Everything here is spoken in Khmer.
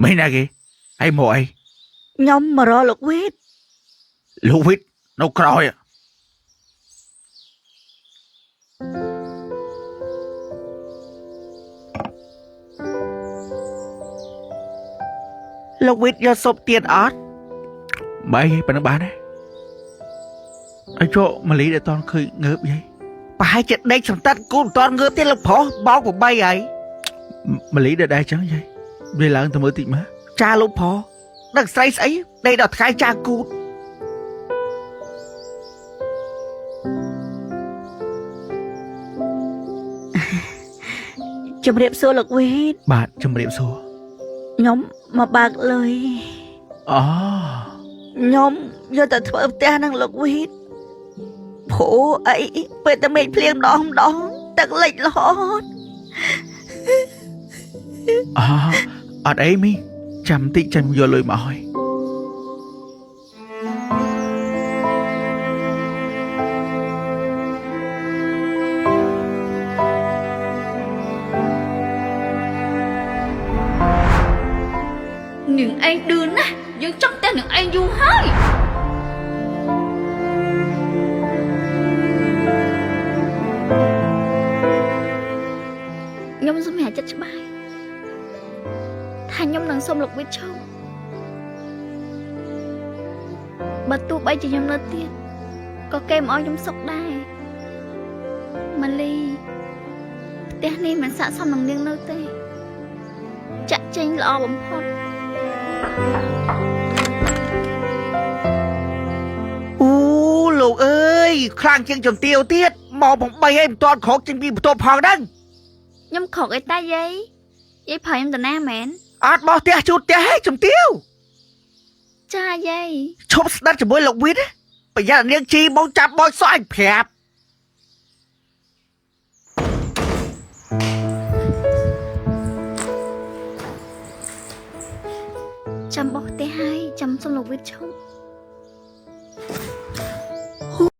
មីណាគេហើយមកអី ខ្ញុំមករកលោកវីត លោកវីតនៅក្រោយលោកវីតយកស៊ុបទៀតអត់បីប៉ុណ្្នឹងបានទេឲ្យចុះម៉ាលីដែលតន់ឃើញងើបយាយប្រហែលជាដេកសន្តិតគូមិនតន់ងើបទេលោកប្រុសបោក8ហើយម៉ាលីដែលដែរចឹងយាយវាឡើងទៅមើលតិចមើលចាលោកប្រុសដឹងស្រីស្អីដេកដល់ថ្ងៃចាគូត ជំរាបសួរលោកវីត បាទជំរាបសួរ ខ្ញុំមកបើកលុយ អូ ខ្ញុំយកទៅធ្វើផ្ទះនឹងលោកវីតព្រោះអីពេលតែមេឃភ្លៀងម្ដងម្ដងទឹកលិចរហូត អូអត់អីមីចាំតិចចាំយកលុយមកឲ្យ នាងឯងឌឺណាស់យើងចង់ផ្ទះនាងឯងយូរហើយខ្ញុំសម្រេចចិត្តច្បាស់ថាខ្ញុំនឹងសុំលោកវិទ្យឈប់បើទោះបីជាខ្ញុំនៅទៀតក៏គេមិនឲ្យខ្ញុំសុខដែរម៉ាលីផ្ទះនេះមិនស័ក្តិសមនឹងនាងនៅទេចាក់ចេញល្អបំផុត អូលោកអើយខ្លាំងជាងជំទាវទៀតមក8ហើយមិនទាន់ក្រោកចេញពីបន្ទប់ផងហ្នឹង ខ្ញុំខកអីតាយាយយាយប្រើខ្ញុំតាណាមែន អត់បោះផ្ទះជូតផ្ទះហេជំទាវ ចាយាយ ឈប់ស្ដាប់ជាមួយលោកវីតណាប្រយ័ត្ននាងជីមកចាប់បោចសក់ឲ្យប្រាប់ ចាំបោះផ្ទះហើយចាំសុំលោកវិទ្យឈប់